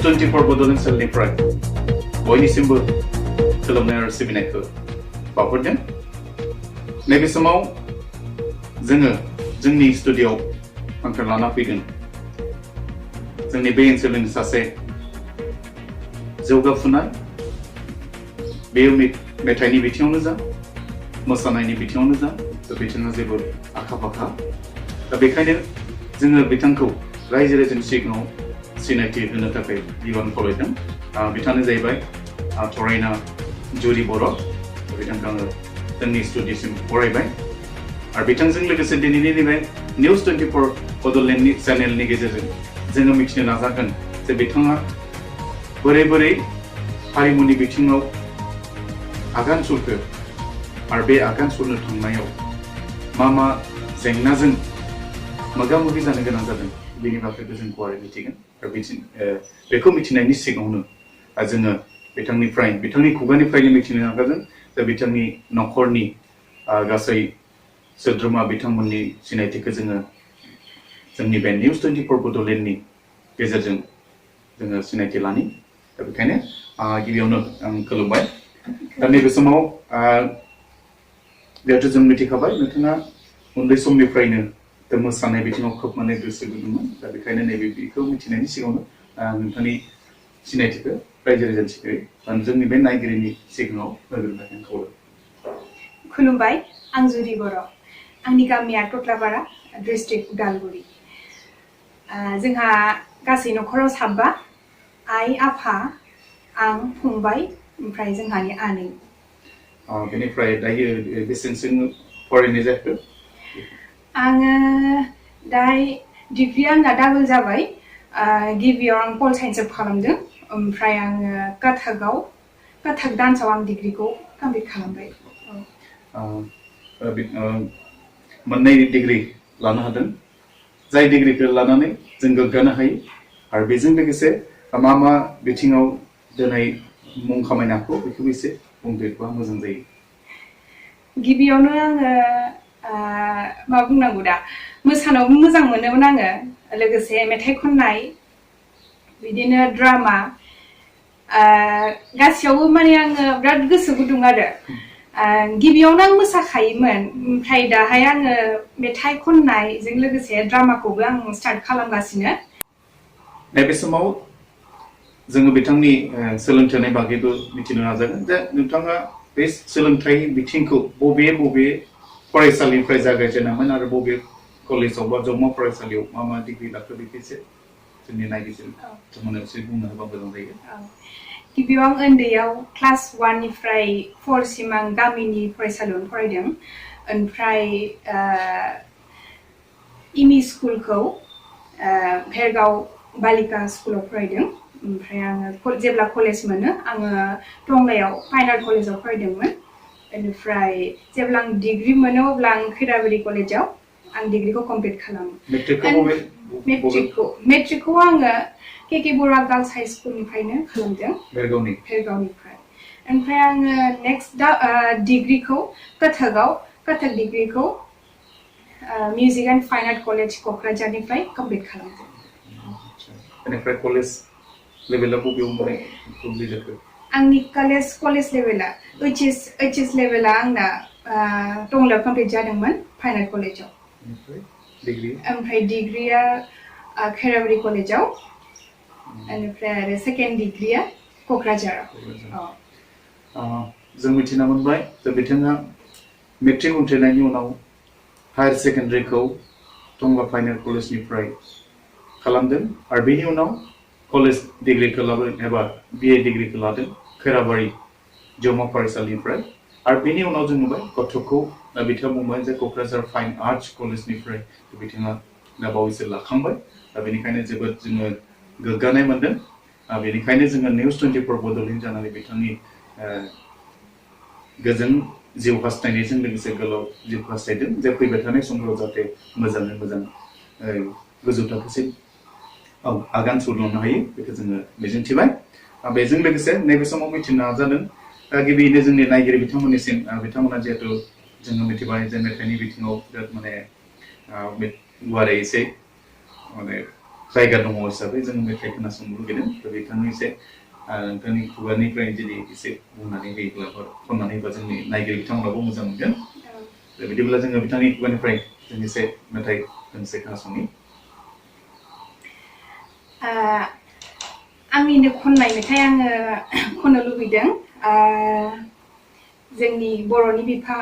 News24Bodoland चैनलनिफ्राय बयनिसिमबो खुलुमनाय आरो सिबिनायखौ बावहरदों। नैबे समाव जोङो जोंनि स्टुडिय'आव आंखौ लाना फैदों जोंनि बे ओनसोलनि सासे जौगाफुनाय बे मेथाइनि बिथिङावनो जा मोसानायनि बिथिङावनो जा बिथाङा जोबोद आखा-फाखा दा बेखायनो जोङो बिथांखौ रायजो राजानि सिगाङाव सिनायथि होनो थाखाय बिबान खावलायदों। बिथाङानो जाहैबाय थरायना जुरि बर' बिथांखौ आङो जोंनि स्टुडिय'सिम बरायबाय आरो बिथांजों लोगोसे दिनैनि नैबे News24Bodolandनि चेनेलनि गेजेरजों जोङो मिथिनो नाजागोन जे बिथाङा बोरै बोरै हारिमुनि बिथिङाव आगान सुरखो आरो बे आगान सुरनो थांनायाव मा जेंनाजों मोगा-मोगि जानो गोनां जादों बेनि बागैबो जों गुवारै मिथिगोन आरो बेखौ मिथिनायनि सिगाङावनो जोङो बिथांनि खुगानिफ्रायनो मिथिनो नाजागोन जे बिथांनि न'खरनि गासै सोद्रोमा बिथांमोननि सिनायथिखौ जोंनि बे News24Bodolandनि गेजेरजों जोङो सिनायथि लानि दा बेखायनो गिबियावनो आं खुलुमबाय। दा नैबे समाव जिहेथु जों मिथिखाबाय नोंथाङा उन्दै समनिफ्रायनो मोसानाय बिथिङाव खोब माने गोसो गुदुंमोन दा बेखायनो नैबे बेखौ मिथिनायनि सिगाङावनो नोंथांनि सिनायथिखौ रायजो राजानि सिगाङाव जोंनि बे नायगिरिनि सिगाङाव होग्रोनो थाखाय खावलायबाय। खुलुमबाय, आं जुरि बर'। आंनि गामिया टक्लापारा, डिस्ट्रिक्ट उदालगुरि। जोंहा गासै न'खराव 7 आइ, आफा, आं, फंबाय, ओमफ्राय जोंहानि आनै। बेनिफ्राय दायो बेसेबांसिम फरायनाय जाखो? आङो डिग्रिया आंना डाबल जाबाय। गिबियाव आं पल साइन्सआव खालामदों, ओमफ्राय आङो कथक डान्सआव आं डिग्रिखौ कमप्लिट खालामबाय। मोननै डिग्रि लानो हादों, जाय डिग्रिखौ लानानै जों गोग्गानो हायो आरो बेजों लोगोसे मा बिथिङाव दिनै मुं खामायनो हाखौ बेखौबो एसे बुंदेरबा मोजां जायो। गिबियावनो आङो मा बुंनांगौ दा, मोसानायावबो मोजां मोनोमोन आङो, लोगोसे मेथाइ खननाय, बिदिनो ड्रामा, गासैयावबो माने आङो बिराद गोसो गुदुं आरो। गिबियावनो आं मोसाखायोमोन, ओमफ्राय दाहाय आङो मेथाइ खननायजों लोगोसे ड्रामाखौबो आं स्टार्ट खालामगासिनो। नैबे समाव जोङो बिथांनि सोलोंथाइनि बागैबो मिथिनो नाजागोन जे नोंथाङा बे सोलोंथाइ बिथिंखौ बबे फरायसालिनिफ्राय जागायजेनामोन आरो बबे कलेजाव बा जौमा फरायसालियाव मा डिग्रि लाखो बेखौ एसे जोंनि नायगिरिफोरनो एसे बुंनो होबा मोजां जायो। गिबियाव आं उन्दैयाव क्लास 1 निफ्राय 4 सिम आं गामिनि फरायसालियावनो फरायदों, ओमफ्राय इमि स्कुलखौ भेरगाव बालिका स्कुलाव फरायदों, ओमफ्राय आङो जेब्ला कलेज मोनो आङो टंलायाव फाइन आर्ट कलेजाव फरायदोंमोन, बेनिफ्राय जेब्ला आं डिग्रि मोनो अब्ला आं खैराबारि कलेजाव आं डिग्रिखौ कमप्लिट खालामो। मेट्रिकखौ आङो के बरुवा गार्लस हाइ स्कुलनिफ्रायनो खालामदों, भेरगावनिफ्राय। ओमफ्राय आङो नेक्स्ट डिग्रिखौ कथक डिग्रिखौ music and fine art college क'क्राझारनिफ्राय कमप्लिट खालामदों। बेनिफ्राय कलेज लेभेलाव बबेयाव कमप्लिट जाखो? आंनि कलेज लेभेला ओइस लेभेला आंना टंलायाव कमप्लिट जादोंमोन, फाइन आर्ट कलेजाव। ओमफ्राय डिग्रिया खैराबारि कलेजाव, बेनिफ्राय आरो सेकेन्ड डिग्रिया क'क्राझाराव। जों मिथिना मोनबाय जे बिथाङा मेट्रिक उथ्रिनायनि उनाव हायार सेकेन्डारिखौ टंला फाइन आर्ट कलेजनिफ्राय खालामदों आरो बेनि उनाव कलेज डिग्रिखौ लादों एबा BA डिग्रिखौ लादों खैराबारि जौमा फरायसालिनिफ्राय आरो बेनि उनाव जों नुबाय गथ'खौ बिथाङा बुंबाय जे क'क्राझार फाइन आर्ट्स कलेजनिफ्राय बिथाङा बावैसो लाखांबाय दा बेनिखायनो जोबोद जोङो गोग्गानाय मोनदों। बेनिखायनो जोङो News24Bodoland जानानै बिथांनि गोजोन जिउ हास्थायनायजों लोगोसे गोलाव जिउ हास्थायदों जे फैबाय थानाय समफोराव जाहाथे मोजाङै मोजां गोजौ थाखोसिम आगान सुरलांनो हायो बेखौ जोङो मिजिंथिबाय। बेजों लोगोसे नैबे समाव मिथिनो नाजादों गिबियैनो जोंनि नायगिरि बिथांमोननिसिम बिथांमोना जिहेतु जोङो मिथिबाय जे मेथाइनि बिथिङाव बिराद माने गुवारै एसे माने जायगा दङ हिसाबै जों मेथाइ खोनासंनो लुगैदों दा बिथांनि एसे नोंथांनि खुगानिफ्राय जुदि एसे बुंनानै होयोब्ला खननानै होयोब्ला जोंनि नायगिरि बिथांमोनाबो मोजां मोनगोन दा बिदिब्ला जोङो बिथांनि खुगानिफ्राय जों एसे मेथाइ दोंसे खोनासंनि आंनिनो खननाय मेथाइ आङो खननो लुबैदों जोंनि बर'नि बिफा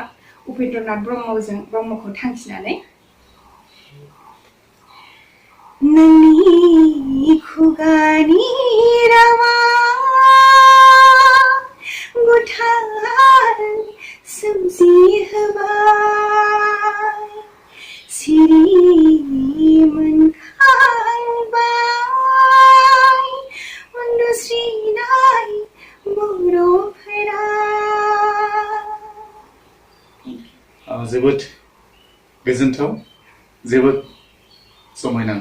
उपेन्द्रनाथ ब्रह्मखौ थांखिनानै नोंनि खुगानि रावा गुथाल सोमजिहोबाय सिरि मोनखांबाय उन्दुस्रिनाय बर'फोरा जोबोद गोजोनथाव जोबोद समायना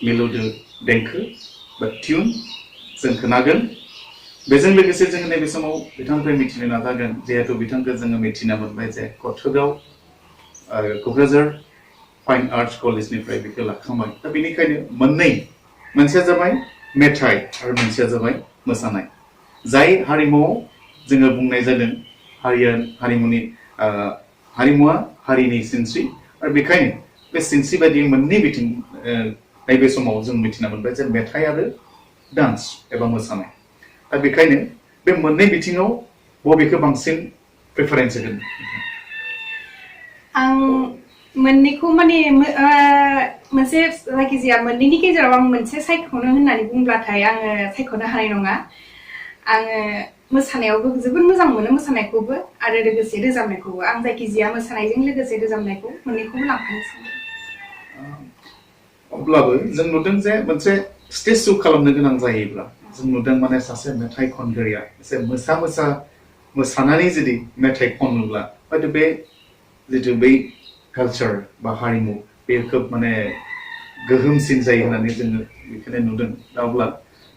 मिलौदो देंखो बा टिउन जों खोनागोन बेजों लोगोसे जों नैबे समाव बिथांनिफ्राय मिथिनो नाजागोन जिहेतु बिथांखौ जोङो मिथिना मोनबाय जे कटगाव आरो क'क्राझार फाइन आर्ट्स कलेजनिफ्राय बेखौ लाखांबाय दा बेनिखायनो मोनसेया जाबाय मेथाइ आरो मोनसेया जाबाय मोसानाय जाय हारिमुआव जोङो बुंनाय जादों हारिमुआ हारिनि सिनस्रि आरो बेखायनो बे सिनस्रि बायदि मोननै बिथिं नैबे समाव जों मिथिना मोनबाय जे मेथाइ आरो डान्स एबा मोसानाय दा बेखायनो बे मोननै बिथिङाव बबेखौ बांसिन प्रेफारेन्स होगोन आं मोननैखौ माने मोनसे जायखिजाया मोननैनि गेजेराव आं मोनसे सायख'नो होननानै बुंब्लाथाय आङो सायख'नो हानाय नङा आङो मोसानायावबो जोबोद मोजां मोनो मोसानायखौबो आरो लोगोसे रोजाबनायखौबो आं जायखिजाया मोसानायजों लोगोसे रोजाबनायखौ मोननैखौबो लांफानो सानो अब्लाबो जों नुदों जे मोनसे स्टेज शो खालामनो गोनां जायोब्ला जों नुदों माने सासे मेथाइ खनगिरिया एसे मोसानानै जुदि मेथाइ खनोब्ला हयथ' बे जितु बै कालचार बा हारिमु बे खोब माने गोहोमसिन जायो होननानै जोङो बेखौनो नुदों दा अब्ला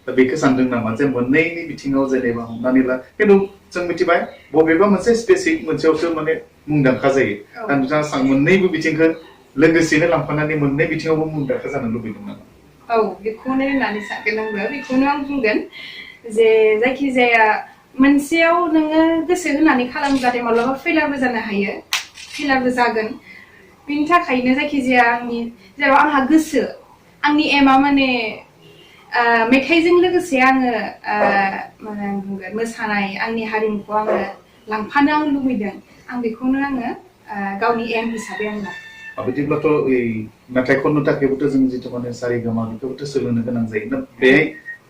दा बेखौ सानदों नामा जे मोननैनि बिथिङाव जेनेबा हमनानै ला खिन्थु जों मिथिबाय बबेबा मोनसे स्पेसिफिक मोनसेयावसो माने मुंदांखा जायो दा नोंथाङा मोननैबो बिथिंखौ लोगोसेनो लांफानानै मोननै बिथिङावबो मुंदांखा जानो लुबैदों नामा बेखौनो होननानै सानगोन आंबो बेखौनो आं बुंगोन जे जायखिजाया मोनसेयाव नोङो गोसो होनानै खालामब्लाथाय माब्लाबा फेलारबो जानो हायो फेलारबो जागोन बिनि थाखायनो जायखिजाया जेराव आंहा गोसो आंनि एमआ माने मेथाइजों लोगोसे आङो मा बुंगोन मोसानाय आंनि हारिमुखौ आङो लांफानो आं लुबैदों आं बेखौनो आङो गावनि एम हिसाबै आं लादों बिदिब्लाथ' मेथाइ खननो थाखायबोथ' जों जिथु माने सारेगामा बेखौबोथ' सोलोंनो गोनां जायो दा बेहाय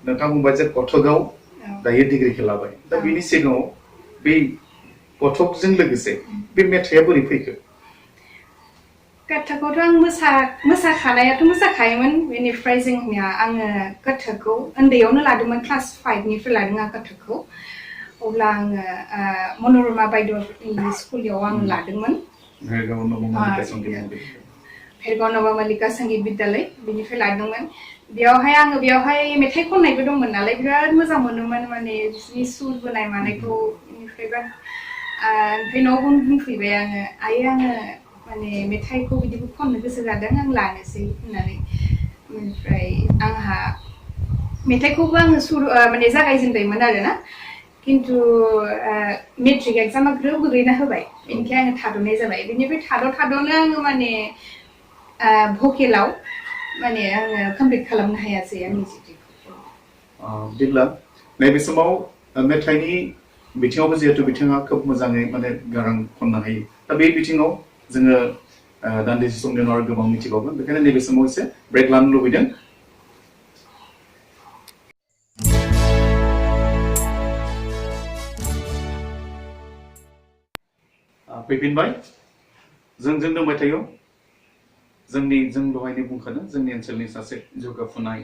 नोंथाङा बुंबाय जे कटगाव दायो डिग्रिखौ लाबाय दा बिनि सिगाङाव बे कटकजों लोगोसे बे मेथाइआ बोरै फैखो कथकखौथ' आं मोसाखानायाथ' मोसाखायोमोन बेनिफ्राय जोंनिया आङो कथकखौ उन्दैयावनो लादोंमोन क्लास 5निफ्राय लादों आं कथकखौ अब्ला आङो मनरमा बायद'नि स्कुलाव आं लादोंमोन भेरगाव नवमालिका संगीत विद्यालय बिनिफ्राय लादोंमोन बेयावहाय मेथाइ खननायबो दंमोन नालाय बिराद मोजां मोनोमोन माने बिसोरनि सुर बोनाय मानायखौ बेनिफ्रायबो ओमफ्राय न'आव बुंफैबाय आङो माने मेथाइखौ बिदिबो खननो गोसो जादों आं लानोसै होननानै ओमफ्राय आंहा मेथाइखौबो आङो माने जागायजेनबायमोन आरोना खिन्थु मेट्रिक एग्जामा ग्रोब गोग्लैना होबाय बेनिखाय आङो थाद'नाय जाबाय बेनिफ्राय थाद'नो आङो माने भकेलाव माने आङो कमप्लिट खालामनो हायासै आंनि डिग्रिखौ बिदिब्ला नैबे समाव मेथाइनि बिथिङावबो जिहेतु बिथाङा खोब मोजाङै माने गारां खननो हायो दा बे बिथिङाव जोङो दान्दिसे समनि उनाव आरो गोबां मिथिबावगोन बेखायनो नैबे समाव एसे ब्रेक लानो लुबैदों फैफिनबाय जों दंबाय थायो जों दहायनो बुंखादों जोंनि ओनसोलनि सासे जौगाफुनाय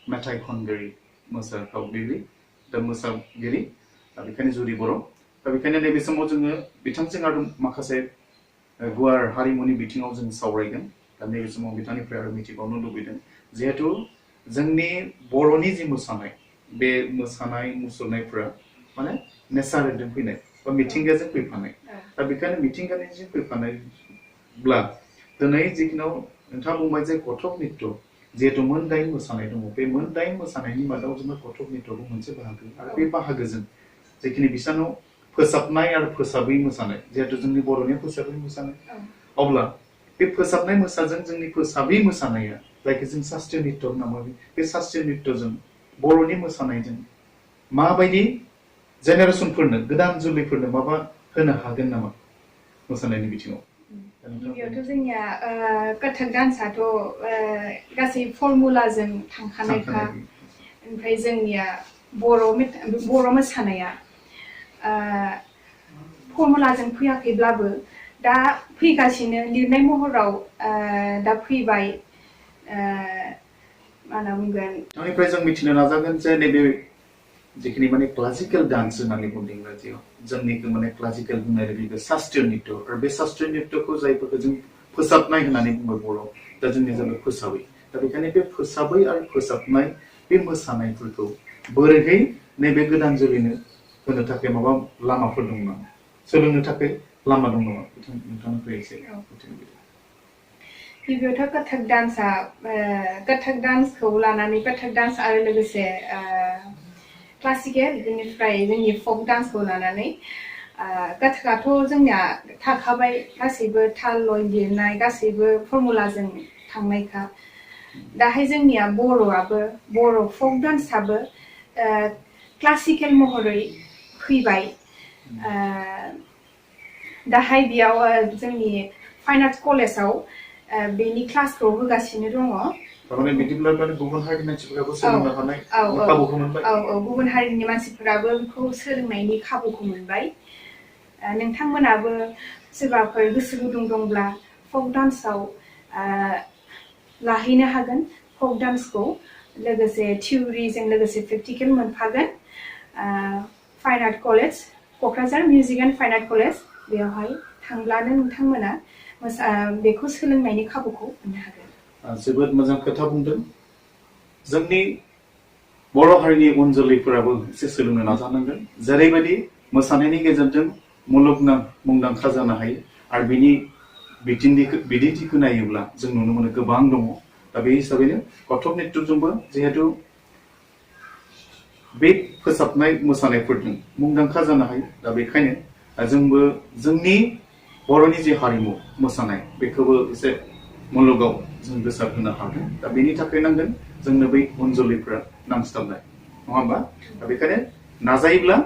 मेथाइ खनगिरि मोसागिरि दा बेखायनो जुरि बर' दा बेखायनो नैबे समाव जोङो बिथांजों आरो माखासे गुवार हारिमुनि बिथिङाव जों सावरायगोन दा नैबे समाव बिथांनिफ्राय आरो मिथिबावनो लुबैदों जिहेतु जोंनि बर'नि जि मोसानाय बे मोसानाय मुसुरनायफोरा माने नेचारेलजों फैनाय बा मिथिंगाजों फैफानाय दा बेखायनो मिथिंगानिजों फैफानायब्ला दिनै जिखुनु नोंथाङा बुंबाय जे कथक नृत्य जिहेतु मोनदाइन मोसानाय दङ बे मोनदाइन मोसानायनि मादाव जोङो कथक नृत्यबो मोनसे बाहागो आरो बे बाहागोजों जेखिनि बिसानाव फोसाबनाय आरो फोसाबै मोसानाय जिहेतु जोंनि बर'नि फोसाबै मोसानाय अब्ला बे फोसाबनाय मोसाजों जोंनि फोसाबै मोसानाया जायखौ जों शास्त्रीय नृत्य होनना बुङो बे शास्त्रीय नृत्यजों बर'नि मोसानायजों माबायदि जेनेरेसनफोरनो गोदान जोलैफोरनो माबा होनो हागोन नामा मोसानायनि बिथिङाव गिबियावथ' जोंनिया कथक डान्सआथ' गासै फर्मुलाजों थांखानायखा ओमफ्राय जोंनिया बर' मोसानाया फर्मुलाजों फैयाखैब्लाबो दा फैगासिनो लिरनाय महराव दा फैबाय मा होनना बुंगोन आंनिफ्राय जों मिथिनो नाजागोन जे नैबे जिखिनि माने क्लासिकेल डान्स होननानै बुंदों इंराजियाव जोंनिखौ माने क्लासिकेल बुंनाय लोगो शास्त्रीय नृत्य आरो बे शास्त्रीय नृत्यखौ जायफोरखौ जों फोसाबनाय होननानै बुङो बर'आव दा जोंनि जाबाय फोसाबै दा बेखायनो बे फोसाबै आरो फोसाबनाय बे मोसानायफोरखौ बोरैहाय नैबे गोदान जोलैनो होनो थाखाय माबा लामाफोर दं नामा सोलोंनो थाखाय लामा दं नामा नोंथांनिफ्राय एसे गिबियावथ' कथक डान्सआ कथक डान्सखौ लानानै कथक डान्स आरो लोगोसे क्लासिकेल बेनिफ्राय जोंनि फक डान्सखौ लानानै कथकआथ' जोंनिया थाखाबाय गासैबो ताल लय लिरनाय गासैबो फर्मुलाजों थांनायखा दाहाय जोंनिया बर'आबो बर' फक डान्सआबो क्लासिकेल महरै फैबाय दाहाय बेयाव जोंनि फाइन आर्टस कलेजाव बेनि क्लासखौ होगासिनो दङ थारमाने बिदिब्ला गुबुन हारिनि मानसिफोराबो सोलोंनो हानाय खाबुखौ मोनबाय गुबुन हारिनि मानसिफोराबो बेखौ सोलोंनायनि खाबुखौ मोनबाय नोंथांमोनाबो सोरबाफोर गोसो गुदुं दंब्ला फक डान्सआव लाहैनो हागोन फक डान्सखौ लोगोसे थिउरिजों लोगोसे प्रेक्टिकेल मोनफागोन fine art college Kokrajhar music and fine art college बेयावहाय थांब्लानो नोंथांमोना बेखौ सोलोंनायनि खाबुखौ मोननो हागोन जोबोद मोजां खोथा बुंदों जोंनि बर' हारिनि उन जोलैफोराबो एसे सोलोंनो नाजानांगोन जेरैबायदि मोसानायनि गेजेरजों मुलुगनां मुंदांखा जानो हायो आरो बिनि बिदिन्थिखौ नायोब्ला जों नुनो मोनो गोबां दङ दा बे हिसाबैनो कथक नृत्यजोंबो जिहेतु बे फोसाबनाय मोसानायफोरजों मुंदांखा जानो हायो दा बेखायनो जोंबो जोंनि बर'नि जे हारिमु मोसानाय बेखौबो एसे मुलुगाव जों गोसार होनो हागोन दा बेनि थाखाय नांगोन जोंनो बै उन जोलैफोरा नांस्लाबनाय नङा होमबा दा बेखायनो नाजायोब्ला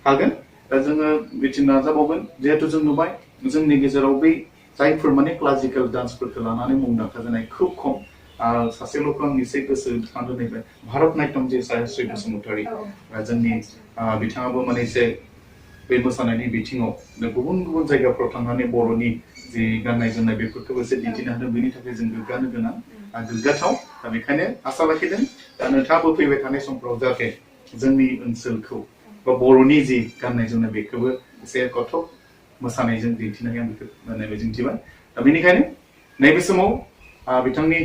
हागोन दा जोङो बिथिं नाजाबावगोन जिहेतु जों नुबाय जोंनि गेजेराव बै जायफोर माने क्लासिकेल डान्सफोरखौ लानानै मुंदांखा जानाय खुब खम सासेल'खौ आं एसे गोसो थांदों नैबे भारत नाट्यम जे सायाश्री बसुमतारी जोंनि बिथाङाबो माने एसे बे मोसानायनि बिथिङाव गुबुन गुबुन जायगाफ्राव थांनानै बर'नि जे गाननाय जोमनाय बेफोरखौबो एसे दिन्थिनो हादों बेनि थाखाय जों गोग्गानो गोनां गोग्गाथाव दा बेखायनो आसा लाखिदों दा नोंथाङाबो फैबाय थानाय समफ्राव जाहाथे जोंनि ओनसोलखौ बा बर'नि जि गाननाय जोमनाय बेखौबो एसे कथक मोसानायजों दिन्थिनो हायो आं बेखौ मिजिंथिबाय दा बेनिखायनो नैबे समाव बिथांनि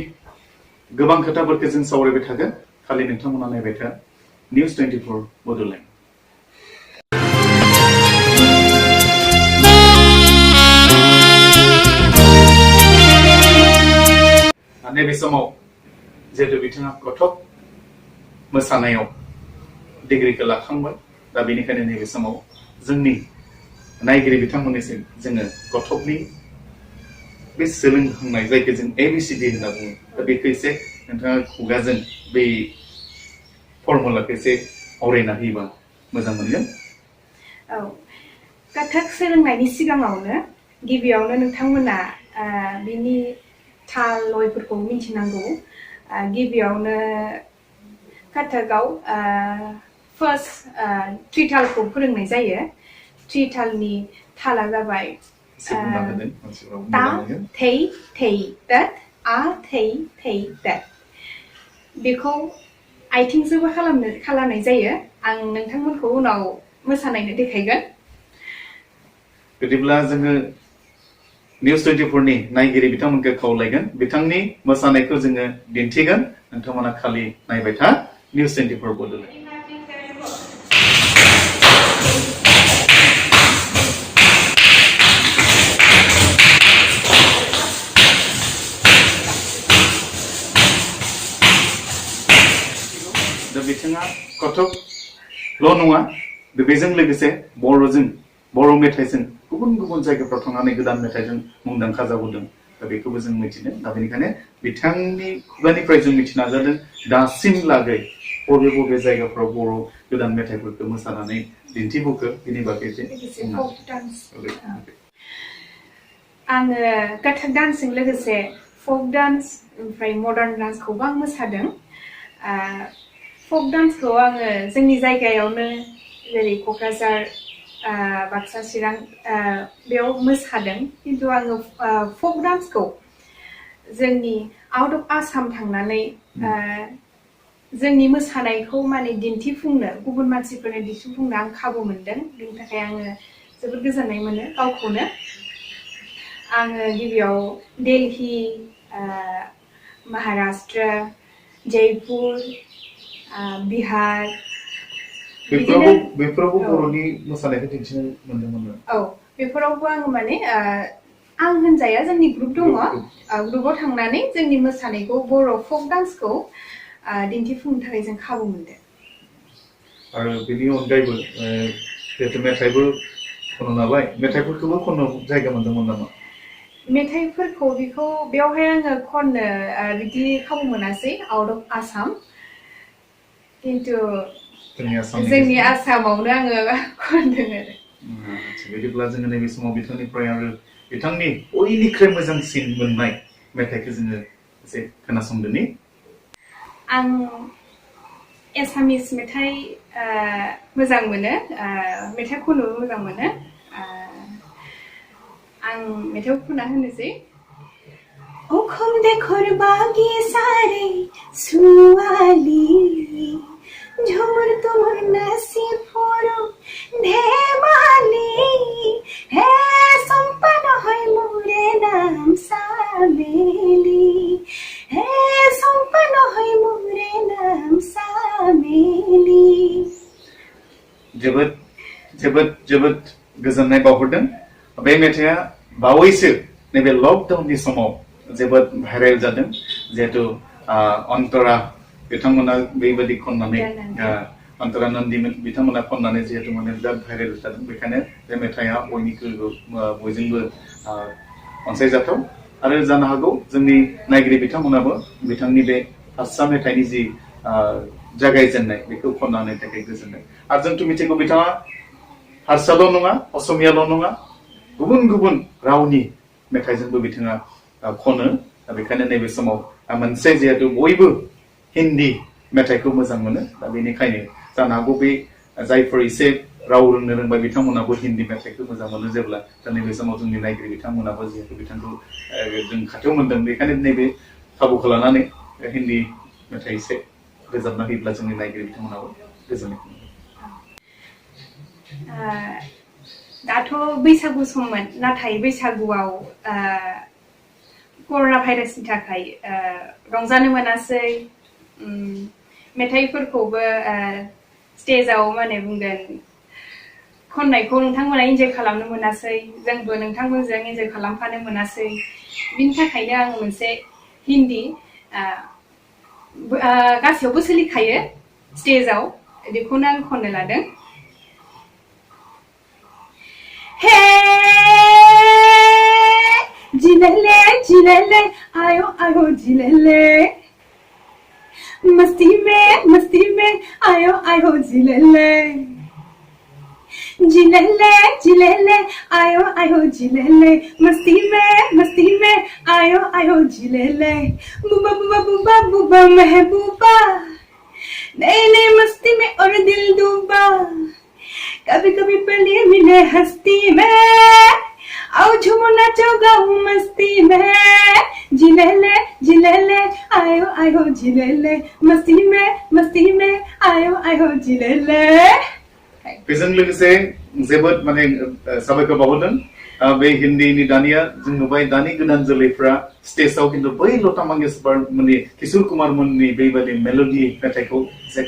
गोबां खोथाफोरखौ जों सावरायबाय थागोन खालि नोंथांमोना नायबाय था निउस 24 बड'लेण्ड नैबे समाव जिहेतु बिथाङा कथक मोसानायाव डिग्रीखौ लाखांबाय दा बेनिखायनो नैबे समाव जोंनि नायगिरि बिथांमोननिसिम जोङो कथकनि बे सोलोंहांनाय जायखौ जों ABCD होनना बुङो दा बेखौ एसे नोंथाङा खुगाजों बै फर्मुलाखौ एसे आवरायना होयोबा मोजां मोनगोन औ कथक सोलोंनायनि सिगाङावनो गिबियावनो नोंथांमोना बिनि ताल लयफोरखौ मिथिनांगौ गिबियावनो कथकआव फार्स्ट त्रितालखौ फोरोंनाय जायो त्रितालनि ताला जाबाय ता थै थै तत आ थै थै तत बेखौ आथिंजोंबो खालामनाय जायो आं नोंथांमोनखौ उनाव मोसानायनो देखायगोन बिदिब्ला जोङो निउस 24 नि नायगिरि बिथांमोनखौ खावलायगोन बिथांनि मोसानायखौ जोङो दिन्थिगोन नोंथांमोना खालि नायबाय था निउस 24 बड'लेण्ड कथकल' नङा बेजों लोगोसे बर' मेथाइजों गुबुन जायगाफ्राव थांनानै गोदान मेथाइजों मुंदांखा जाबोदों दा बेखौबो जों मिथिनो दा बेनिखायनो बिथांनि खुगानिफ्राय जों मिथिनो नाजादों दासिमलागै बबे जायगाफ्राव बर' गोदान मेथाइफोरखौ मोसानानै दिन्थिबोखो बेनि बागै आङो कथक डान्सजों लोगोसे फक डान्स ओमफ्राय मडार्न डान्सखौबो आं मोसादों फक डान्सखौ आङो जोंनि जायगायावनो जेरै क'क्राझार बाक्सा चिरां बेयाव मोसादों खिन्थु आङो फक डान्सखौ जोंनि आउट अफ आसाम थांनानै जोंनि मोसानायखौ माने दिन्थिफुंनो गुबुन मानसिफोरनो दिन्थिफुंनो आं खाबु मोनदों बेनि थाखाय आङो जोबोद गोजोननाय मोनो गावखौनो आङो गिबियाव दिल्ली महाराष्ट्र जयपुर बिहार बेफोरावबो बर'नि मोसानायखौ दिन्थिनो मोनदोंमोन औ बेफोरावबो आङो माने आं होनजाया जोंनि ग्रुप दङ ग्रुपाव थांनानै जोंनि मोसानायखौ बर' फक डान्सखौ दिन्थिफुंनो थाखाय जों खाबु मोनदों आरो बेनि अनगायैबो जिहेतु मेथाइबो खनो नालाय मेथाइफोरखौबो खननो जायगा मोनदोंमोन नामा मेथाइफोरखौ बेवहाय आङो खननो बिदि खाबु मोनासै आउट अफ आसाम खिन्थु जोंनि आसामावनो आङो खनदों आरो बिदिब्ला जोङो नैबे समाव बिथांनिफ्राय आरो बिथांनि बयनिख्रुइ मोजांसिन मोननाय मेथाइखौ जोङो एसे खोनासंदोनि आं एसामिस मेथाइ मोजां मोनो मेथाइ खननोबो मोजां मोनो आं मेथाइखौ खनना होनोसै अखम देखर बागी सारे सुवाली झुमुर तुमुर नसीब फरो धेमाली हे सम्पन्न হয় মোরে নাম সামেলি हे सम्पन्न হয় মোরে नाम सामेली जोबोद गोजोननाय बावहरदों बे मेथाइआ बावैसो नैबे लकडाउननि समाव जोबोद भाइरेल जादों जिहेतु अन्तरा बिथांमोना बेबायदि खननानै अन्तरा नन्दि बिथांमोना खननानै जिहेतु माने बिराद भाइरेल जादों बेखायनो बे मेथाइआ बयजोंबो अनसायजाथाव आरो जानो हागौ जोंनि नायगिरि बिथांमोनाबो बिथांनि बे हारसा मेथाइनि जि जागायजेननाय बेखौ खननानै थाखाय गोजोनदों आरो जोंथ' मिथिगौ बिथाङा हारसाल' नङा असमियाल' नङा गुबुन रावनि मेथाइजोंबो बिथाङा खनो दा बेखायनो नैबे समाव मोनसे जिहेतु बयबो हिन्दी मेथाइखौ मोजां मोनो दा बेनिखायनो जानो हागौ बे जायफोर एसे राव रोंनो रोंबाय बिथांमोनाबो हिन्दी मेथाइखौ मोजां मोनो जेब्ला दा नैबे समाव जोंनि नायगिरि बिथांमोनाबो जिहेतु बिथांखौ जों खाथियाव मोनदों बेखायनो नैबे खाबुखौ लानानै हिन्दी मेथाइ एसे रोजाबना होयोब्ला जोंनि नायगिरि बिथांमोनाबो गोजोननाय मोनो दाथ' बैसागु सममोन नाथाय बैसागुआव कर'ना भाइरासनि थाखाय रंजानो मोनासै मेथाइफोरखौबो स्टेजाव माने बुंगोन खननायखौ नोंथांमोना इन्जय खालामनो मोनासै जोंबो नोंथांमोनजों इन्जय खालामफानो मोनासै बिनि थाखायनो आं मोनसे हिन्दी गासैयावबो सोलिखायो स्टेजाव बेखौनो आं खननो लादों हे जिलेले जिलेले आयो आयो जिलेले मस्ती में आयो आयो जिलेले जिलेले जिलेले आयो आयो जिलेले मस्ती में आयो आयो जिलेले बुबा बुबा बुबा बुबा महबूबा नए नए मस्ती में और दिल डूबा कभी कभी पले मिले हस्ती में आओ झूमो नाचो गाओ मस्ती में जिलेले जिलेले आयो आयो जिलेले मस्ती में आयो आयो जिलेले बेजों लोगोसे जोबोद माने साबायखर बावहरदों बे हिन्दीनि दानिया जों नुबाय दानि गोदान जोलैफ्रा स्टेजाव खिन्थु बै लता मंगेशकर मोननि किशोर कुमार मोननि बेबायदि मेल'डि मेथाइखौ जे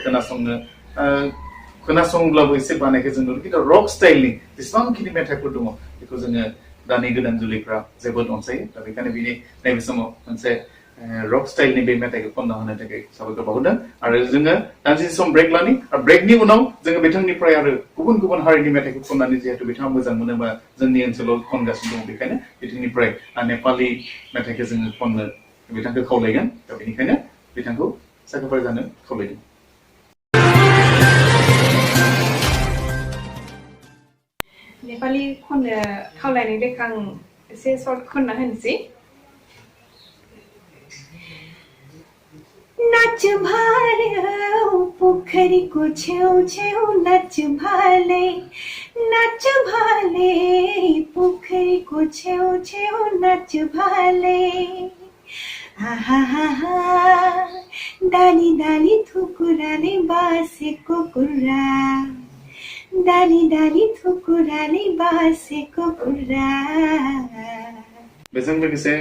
खोनासङोब्लाबो एसे बानायखौ जों नुयो खिन्थु रक स्टाइलनि जेसेबांखिनि मेथाइफोर दङ बेखौ जोङो दानि गोदान जोलैफ्रा जोबोद अनसायो दा बेखायनो बिनि नैबे समाव मोनसे रक स्टाइलनि बे मेथाइखौ खनना होनो थाखाय साबायखर बावहरदों आरो जोङो दानसे सम ब्रेक लानि आरो ब्रेकनि उनाव जोङो बिथांनिफ्राय आरो गुबुन गुबुन हारिनि मेथाइखौ खननानै जिहेतु बिथाङा मोजां मोनो बा जोंनि ओनसोलाव खनगासिनो दं बेखायनो बिथांनिफ्राय नेपालि मेथाइखौ जोङो खननो बिथांखौ खावलायगोन दा बेनिखायनो बिथांखौ साबायखर जानो खावलायदों नेपाली खननो खावलायनाय लेखा आं एसे सर्ट खनना होनोसै नाच भालो पोखरीको छेउ छेउ नाच भाले पोखरीको छेउ छेउ नाच भाले आहा डाली डाली थुकुराले बासेको कुरा डाली थुकुराले बासेको कुरा बेजों लोगोसे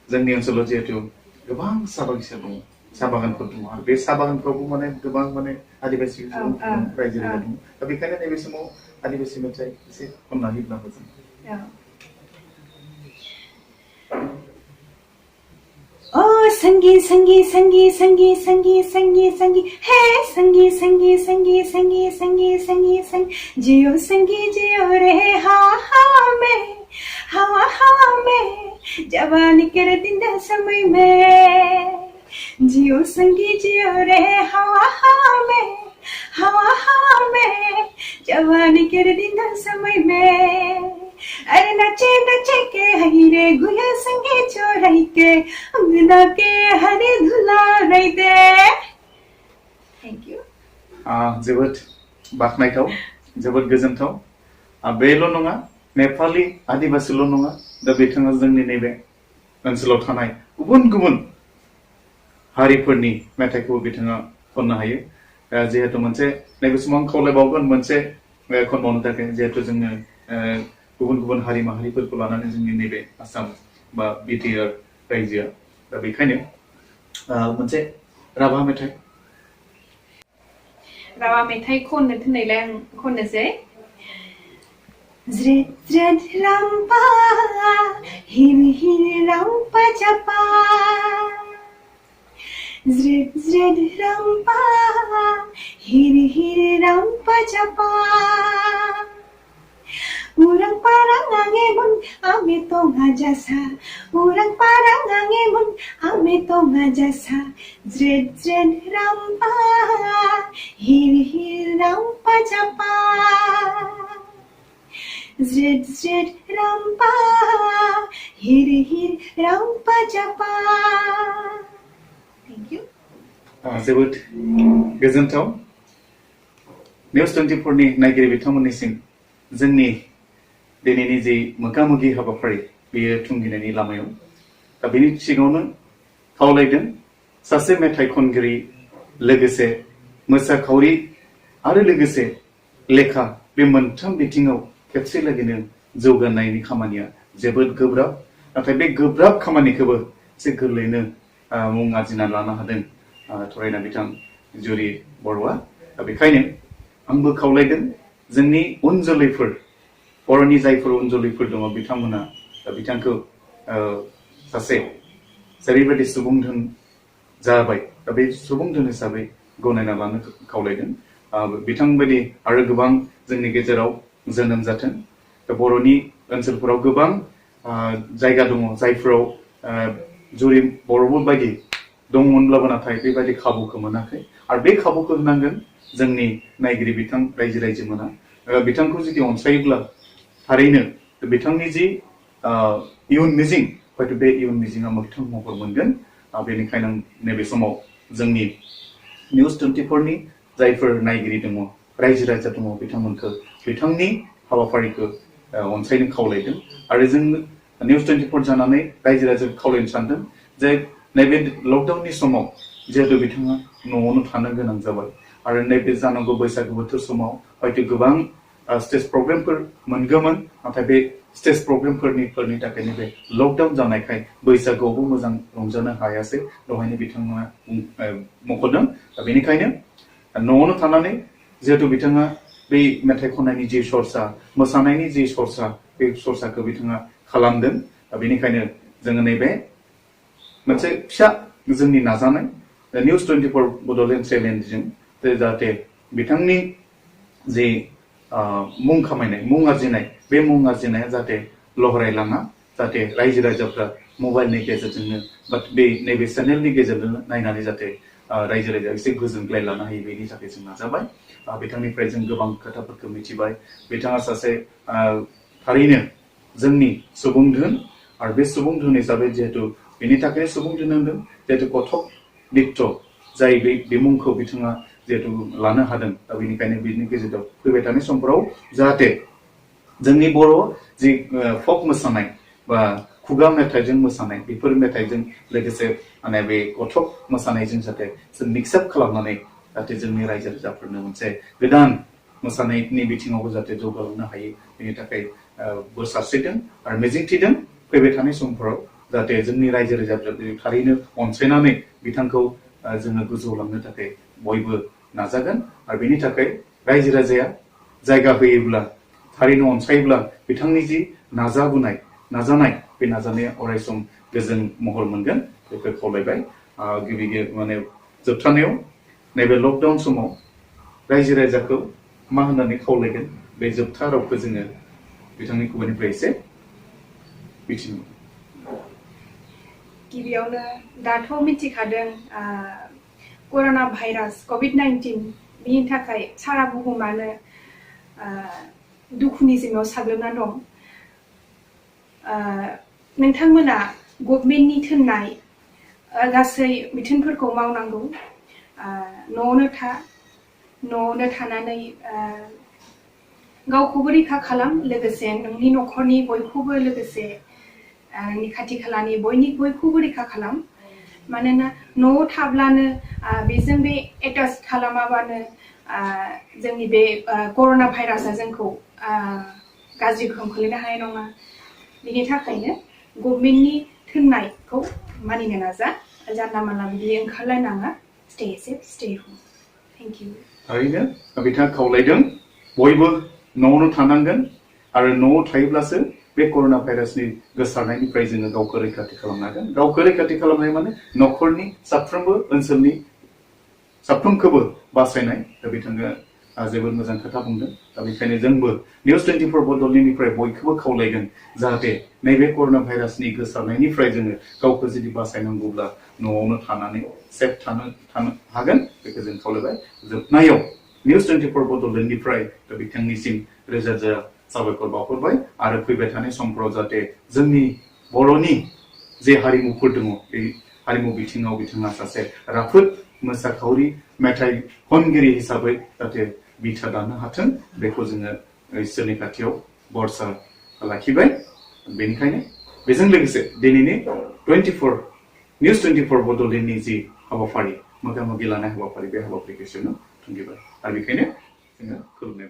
जोंनि ओनसोलाव जिहेतु गोबां साहा बागिचा दङ साहा बागानफोर दङ आरो बे साहा बागानफ्रावबो माने गोबां माने आदिबासि रायजो राजा दङ दा बेखायनो नैबे समाव आदिबासि मेथाइ एसे खनना होयोब्ला मोजां ओ संगी संगी संगी संगी संगी संगी संगी हे संगी संगी संगी संगी संगी संगी संगी जियो संगी जियो रे हवा में जवानी कर दिन समय में जियो संगी जियो रे हवा में जवानी कर दिन समय में अरे नचे नचे के हरे गुया संगे चोराई के अंगना के हरे धुला रही दे थैंक यू जोबोद बाखनायथाव जोबोद गोजोनथाव बेल' नङा नेपालि आदिबासिल' नङा दा बिथाङा जोंनि नैबे ओनसोलाव थानाय गुबुन गुबुन हारिफोरनि मेथाइखौ बिथाङा खननो हायो जिहेतु मोनसे नैबे समाव आं खावलायबावगोन मोनसे खनबावनो थाखाय जिहेतु जोङो गुबुन गुबुन हारि माहारिफोरखौ लानानै जोंनि नैबे आसाम बा बिटिआर रायजोआ दा बेखायनो मोनसे राभा मेथाइ खननो थिननायलाय आं खननोसै Zred zred rampa, hir hir rampa japa. Zred zred rampa, hir hir rampa japa. Urang parang angemun, ame to ngajasa. Urang parang angemun, ame to ngajasa. Zred zred rampa, hir hir rampa japa. Zred zred rampa, hir hir rampa japa. Thank you. जोबोद गोजोनथाव news 24 नि नायगिरि बिथांमोननिसिम जोंनि दिनैनि जे मोगा-मोगि हाबाफारि बेयो थुंगिनायनि लामायाव दा बेनि सिगाङावनो खावलायदों सासे मेथाइ खनगिरि लोगोसे मोसाखावरि आरो लोगोसे लेखा बे मोनथाम बिथिङाव खेबसे लागैनो जौगानायनि खामानिया जोबोद गोब्राब नाथाय बे गोब्राब खामानिखौबो एसे गोरलैनो मुं आरजिना लानो हादों थरायना बिथां जुरि बर'आ दा बेखायनो आंबो खावलायदों जोंनि उन जोलैफोर बर'नि जायफोर उन जोलैफोर दङ बिथांमोना बिथांखौ सासे जेरैबायदि सुबुं धोन जाबाय दा बे सुबुं धोन हिसाबै गनायना लानो खावलायदों बिथांबायदि आरो गोबां जोंनि गेजेराव जोनोम जाथों दा बर'नि ओनसोलफोराव गोबां जायगा दङ जायफोराव जुरि बर' बायदि दंमोनब्लाबो नाथाय बेबायदि खाबुखौ मोनाखै आरो बे खाबुखौ होनांगोन जोंनि नायगिरि बिथां रायजोमोना बिथांखौ जुदि अनसायोब्ला थारैनो बिथांनि जि इयुन मिजिं हयथ' बे इयुन मिजिङा मोगथां महर मोनगोन बेनिखायनो नैबे समाव जोंनि निउज 24 नि जायफोर नायगिरि दङ रायजो राजा दङ बिथांमोनखौ बिथांनि हाबाफारिखौ अनसायनो खावलायदों आरो जों निउज 24 जानानै रायजो राजाखौ खावलायनो सानदों जे नैबे लकडाउननि समाव जिहेतु बिथाङा न'आवनो थानो गोनां जाबाय आरो नैबे जानांगौ बैसागु बोथोर समाव हयथ' गोबां स्टेज प्रग्रामफोर मोनगौमोन नाथाय बे स्टेज प्रग्रामफोरनि थाखाय नैबे लकडाउन जानायखाय बैसागुआवबो मोजां रंजानो हायासै दहायनो बिथाङा मख'दों दा बेनिखायनो न'आवनो थानानै जिहेतु बिथाङा बे मेथाइ खननायनि जि सरसा मोसानायनि जि सरसा बे सरसाखौ बिथाङा खालामदों दा बेनिखायनो जोङो नैबे मोनसे फिसा जोंनि नाजानाय निउज 24 बड'लेण्ड चेनेलजों जाहाथे बिथांनि जे मुं खामायनाय मुं आरजिनाय बे मुं आरजिनाया जाहाथे लहरायलाङा जाहाथे रायजो राजाफ्रा मबाइलनि गेजेरजोंनो बा बे नैबे चेनेलनि गेजेरजोंनो नायनानै जाहाथे रायजो राजा एसे गोजोनग्लाय लानो हायो बेनि थाखाय जों नाजाबाय बिथांनिफ्राय जों गोबां खोथाफोरखौ मिथिबाय बिथाङा सासे थारैनो जोंनि सुबुं धोन आरो बे सुबुं धोन हिसाबै जिहेतु बेनि थाखाय सुबुं धोन होनदों जिहेतु कथक नित्य जाय बे मुंखौ बिथाङा जिहेतु लानो हादों दा बेनिखायनो बिनि गेजेराव फैबाय थानाय समफोराव जाहाथे जोंनि बर' जि फक मोसानाय बा खुगा मेथाइजों मोसानाय बेफोर मेथाइजों लोगोसे माने बे कथक मोसानायजों जाहाथे जों मिक्सआप खालामनानै जाहाथे जोंनि रायजो राजाफोरनो मोनसे गोदान मोसानायनि बिथिङावबो जाहाथे जौगालांनो हायो बेनि थाखाय बोर सारस्रिदों आरो मिजिंथिदों फैबाय थानाय समफोराव जाहाथे जोंनि रायजो राजाफोरा थारैनो अनसायनानै बिथांखौ जोङो गोजौआव लांनो थाखाय बयबो नाजागोन आरो बेनि थाखाय रायजो राजाया जायगा होयोब्ला थारैनो अनसायोब्ला बिथांनि जि नाजानाय बे नाजानाया अरायसम गोजोन महर मोनगोन बेखौ खावलायबाय गिबि माने जोबथारनायाव नैबे लकडाउन समाव रायजो राजाखौ मा होननानै खावलायगोन बे जोबथा रावखौ जोङो बिथांनि खुगानिफ्राय एसे मिथिनो गिबियावनो दाथ' मिथिखादों कर'ना भाइरास COVID-19 बिनि थाखाय सारा बुहुमानो दुखुनि जिङाव साग्लोबना दं नोंथांमोना गभर्नमेन्टनि थिननाय गासै बिथोनफोरखौ मावनांगौ न'आवनो थानानै गावखौबो रैखा खालाम लोगोसे नोंनि न'खरनि बयखौबो लोगोसे नोंनि खाथि खालानि बयखौबो रैखा खालाम मानोना न'आव थाब्लानो बेजों बे एटाच खालामाबानो जोंनि बे कर'ना भाइरासआ जोंखौ गाज्रि गोहोम खोलैनो हानाय नङा बिनि थाखायनो गभर्नमेन्टनि थिननायखौ मानिनो नाजा जानला मानला बिदि ओंखारलायनाङा stay safe stay home thank you थारैनो बिथाङा खावलायदों बयबो न'आवनो थानांगोन आरो न'आव थायोब्लासो बे कर'ना भाइरासनि गोसारनायनिफ्राय जोङो गावखौ रैखाथि खालामनो हागोन गावखौ रैखाथि खालामनाय माने न'खरनि साफ्रोमबो ओनसोलनि साफ्रोमखौबो बासायनाय दा बिथाङा जोबोद मोजां खोथा बुंदों दा बेखायनो जोंबो निउज 24 बड'लेण्डनिफ्राय बयखौबो खावलायगोन जाहाथे नैबे कर'ना भाइरासनि गोसारनायनिफ्राय जोङो गावखौ जुदि बासायनांगौब्ला न'आवनो थानानै सेफ थानो हागोन बेखौ जों खावलायबाय जोबनायाव निउज 24 बड'लेण्डनिफ्राय दा बिथांनिसिम रोजा रोजा साबायखर बावहरबाय आरो फैबाय थानाय समफोराव जाहाथे जोंनि बर'नि जे हारिमुफोर दङ बे हारिमु बिथिङाव बिथाङा सासे राफोद मोसाखावरि मेथाइ खनगिरि हिसाबै जाहाथे बिथा दानो हाथों बेखौ जोङो इसोरनि खाथियाव बरसा लाखिबाय बेनिखायनो बेजों लोगोसे दिनैनि निउज 24 बड'लेण्डनि जि हाबाफारि मोगा मोगि लानाय हाबाफारि बे हाबाफारिखौ जोङो थुंगिबाय आरो बेखायनो जोङो खुलुमनाय